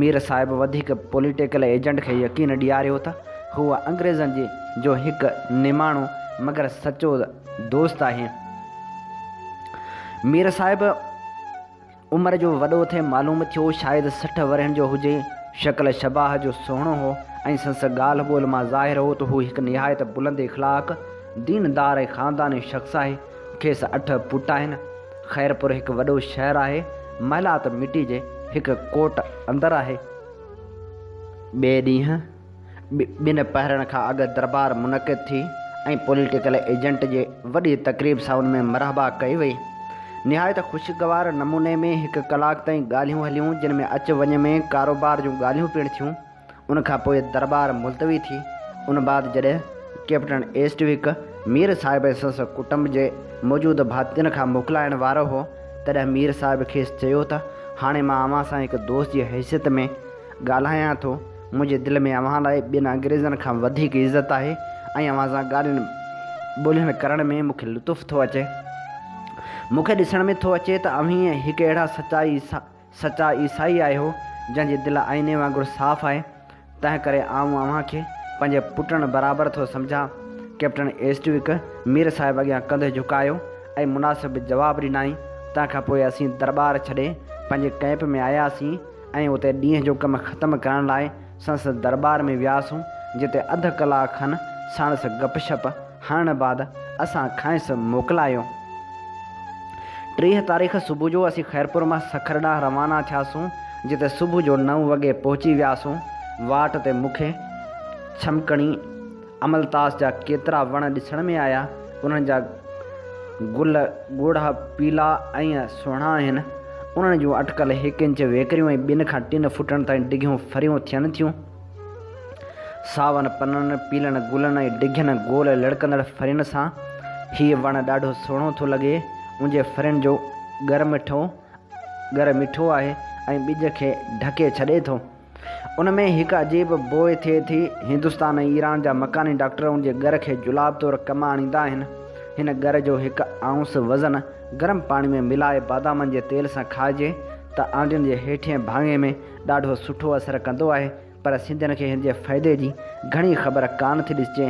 مير صاحب وڌيڪ پوليٽيڪل ايجنٽ کي يقين ڏياريو ته هو انگريزن جي جو هڪ نماڻو مگر سچو دوست آهي. مير صاحب عمر جو وڏو ٿي معلوم ٿيو، شايد 60 ورهين جو هجي. شڪل شباهه جو سهڻو هو ۽ سندس ڳالهه ٻولهه مان ظاهر هو ته هو هڪ نهايت بلند اخلاق، ديندار ۽ خانداني شخص آهي. کيس اٺ پٽ آهن. خيرپور هڪ وڏو شهر آهي. محلات مٽي جي هڪ ڪوٽ اندر آهي. ٻئي ڏينهن ٻن پهرن کان اڳ دربار منعقد ٿي ۽ پوليٽيڪل ايجنٽ جي وڏي تقريب سان ان ۾ مرحبا ڪئي وئي. نهايت خوشگوار نموني ۾ هڪ ڪلاڪ تائين ڳالهيون هليون جن ۾ اچ وڃ ۾ ڪاروبار جون ڳالهيون پڻ ٿيون. ان کان پوء درٻار ملتوي ٿي. ان بعد جڏهن ڪئپٽن ايسٽوڪ مير صاحب ۽ سندس ڪٽنب جي موجود ڀاتين کان موڪلائڻ وارو هو، تڏهن مير صاحب کيس چيو ته، هاڻي مان اوهان سان هڪ دوست جي حيثيت ۾ ڳالهايان ٿو. منهنجي دل ۾ اوهان لاء ٻين انگريزن کان وڌيڪ عزت آهي ۽ اوهان سان ڳالهين ٻولهين ڪرڻ ۾ مون کي لطف ٿو اچي. مون کي ڏسڻ ۾ ٿو اچي ته اوهين هڪ اهڙا سچا سچا عيسائي آهيو، جنهن جي دل آئيني وانگر صاف آهي، تنهن ڪري آئون اوهان کي پنهنجي پٽن برابر ٿو سمجهان. ڪئپٽن ايسٽوڪ مير صاحب اڳيان ڪنڌ جهڪايو ۽ مناسب جواب ڏنائين. تنهن کان پوء اسين درٻار ڇڏي پنهنجي ڪئمپ ۾ آياسين ۽ اتي ڏينهن جو ڪم ختم ڪرڻ لاء سندس درٻار ۾ وياسون، جتي اڌ ڪلاڪ کن ساڻس گپ شپ هڻڻ بعد اسان کانئس موڪلايو. 30 تاريخ صبح جو اسين خيرپور مان سکر ڏانهن روانا ٿياسون، جتي صبح جو نو وڳي پهچي وياسون. واٽ تي مون کي ڇمڪڻي املتاس جا ڪيترا وڻ ڏسڻ ۾ آيا. انهن جا گل ڳوڙها پيلا ۽ سهڻا آهن. انهن جون اٽڪل هڪ انچ ويڪريون ۽ ٻن کان ٽن فوٽن تائين ڊگهيون ڦريون ٿين ٿيون. ساون پنن، پيلن گلن ۽ ڊگهين گول لڙڪندڙ ڦرين سان هيء وڻ ڏاڍو سهڻو ٿو لڳي. ان جي ڦرين جو ڳر مٺو ڳر مٺو آهي ۽ ٻج کي ڍڪي ڇڏي ٿو. ان ۾ هڪ عجيب بوء ٿئي ٿي. هندستان ۽ ايران جا مڪاني ڊاڪٽر ان جي ڳر کي جلاب طور ڪم آڻيندا آهن. هن ڳر جو هڪ آئونس وزن گرم پاڻي ۾ ملائي بادامن جي تيل سان کائجي ته آنڊين جي هيٺئين ڀاڱي ۾ ڏاڍو سٺو اثر ڪندو آهي پر سنڌين کي هن جي فائدي جي گهڻي خبر ڪانه ٿي ڏسجي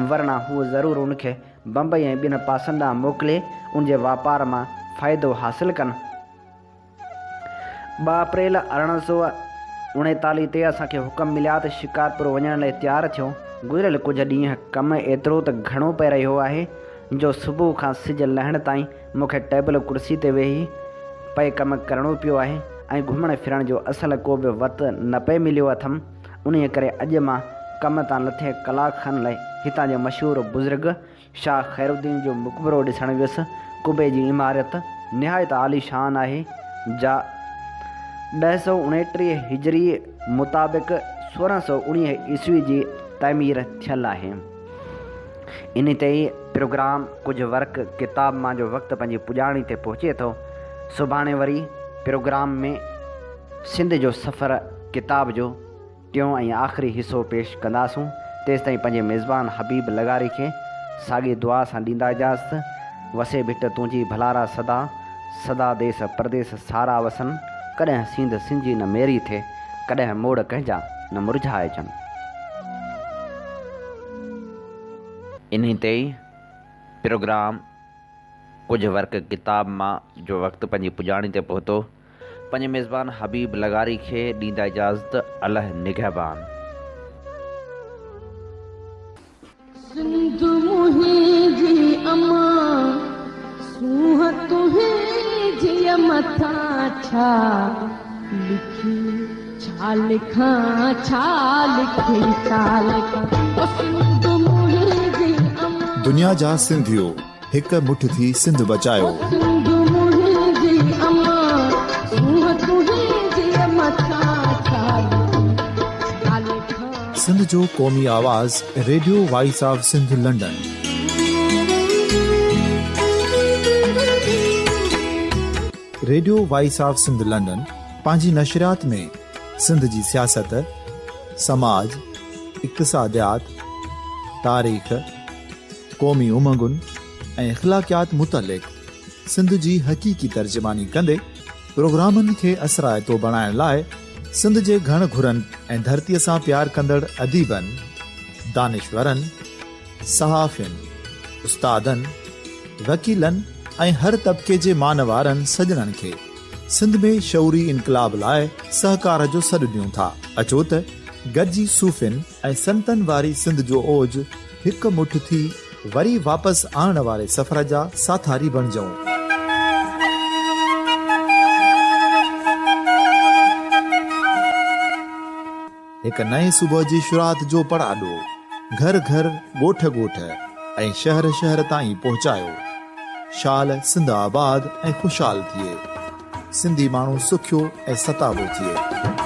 ورنه هو ضرور ان کي بمبئي ۽ ٻين پاسن ڏانهن موڪلي ان جي واپار مان فائدو حاصل ڪن. 2 اپريل 1839 تي اسان کي حڪم مليا ته شڪارپور وڃڻ لاء تيار ٿيو. گذريل ڪجهه ڏينهن ڪم ايترو ته گهڻو پئي رهيو آهي جو صبح کان سج لهڻ تائين مون کي ٽيبل ڪرسي تي ويهي پئي ڪم ڪرڻو پيو آهي ۽ گهمڻ ڦرڻ جو اصل ڪو به وت نه پئي مليو اٿم. انهيء ڪري اڄ مان ڪم تان لٿي ڪلاڪ کن لاء هتان جي مشهور بزرگ شاهه خيرالدين جو مقبرو ڏسڻ ويس. قبي جي عمارت نهايت عاليشان آهي، جا 1029 هجري مطابق 1619 عيسوي جي تعمير ٿيل آهي. انهي تي ئي پروگرام ڪجهه ورق ڪتاب مان جو وقت پنهنجي پڄاڻي تي پهچي ٿو. سڀاڻي وري پروگرام ۾ سنڌ جو سفر ڪتاب جو ٽيون ۽ آخري حصو پيش ڪنداسون. تيستائين پنهنجي ميزبان حبيب لغاري کي ساڳي دعا سان ڏيندا اجازت. وسي ڀٽ تنهنجي ڀلارا سدا، سدا ديس پرديس سارا وسن، ڪڏهن سينڌ سنجي نه ميري ٿئي، ڪڏهن موڙ ڪنهن جا نه مرجهائجن. انهي تي ئي پروگرام ڪجهه ورق ڪتاب مان جو وقت پنهنجي پڄاڻي تي پهتو. پنهنجي ميزبان حبيب لغاري کي ڏيندا اجازت الله نگهبان. سنڌ منهنجي امان سونهن تنهنجي مٿان ڇا لکي ڇا لکان ڇا لکي ڇا لکان او سنڌ منهنجي امان. دنيا جا سنڌيو هڪ مٺ ٿي سنڌ بچايو. او سنڌ منهنجي امان سونهن تنهنجي مٿان ڇا لکي ڇا لکان. سنڌ جو قومي آواز radio voice of Sindh London. Radio voice of Sindh London پنهنجي نشريات ۾ سنڌ جي سياست، سماج، اقتصاديات، تاريخ، قومي امنگن ۽ اخلاقيات متعلق سنڌ جي حقيقي ترجماني ڪندي پروگرامن کي اثرائتو بڻائڻ لاء سنڌ جي گهڻ گهرن ۽ ڌرتيء سان پيار ڪندڙ اديبن، دانشورن، صحافين، استادن، وڪيلن ۽ هر طبقي جي مان وارن سڄڻن کي سنڌ ۾ شعوري انقلاب لاء سهڪار جو سڏ ڏيون ٿا. اچو ته گڏجي صوفين ۽ سنتن واري سنڌ جو اوج هڪ مٺ ٿي وري واپس آڻڻ واري سفر جا ساٿاري بڻجون. هڪ نئين صبح جي شروعات جو پڙاڏو گهر گهر، ڳوٺ ڳوٺ ۽ شهر شهر تائين پهچايو. شال سنڌ آباد ۽ خوشحال ٿئي. سنڌي ماڻهو سکيو ۽ ستابو ٿئي.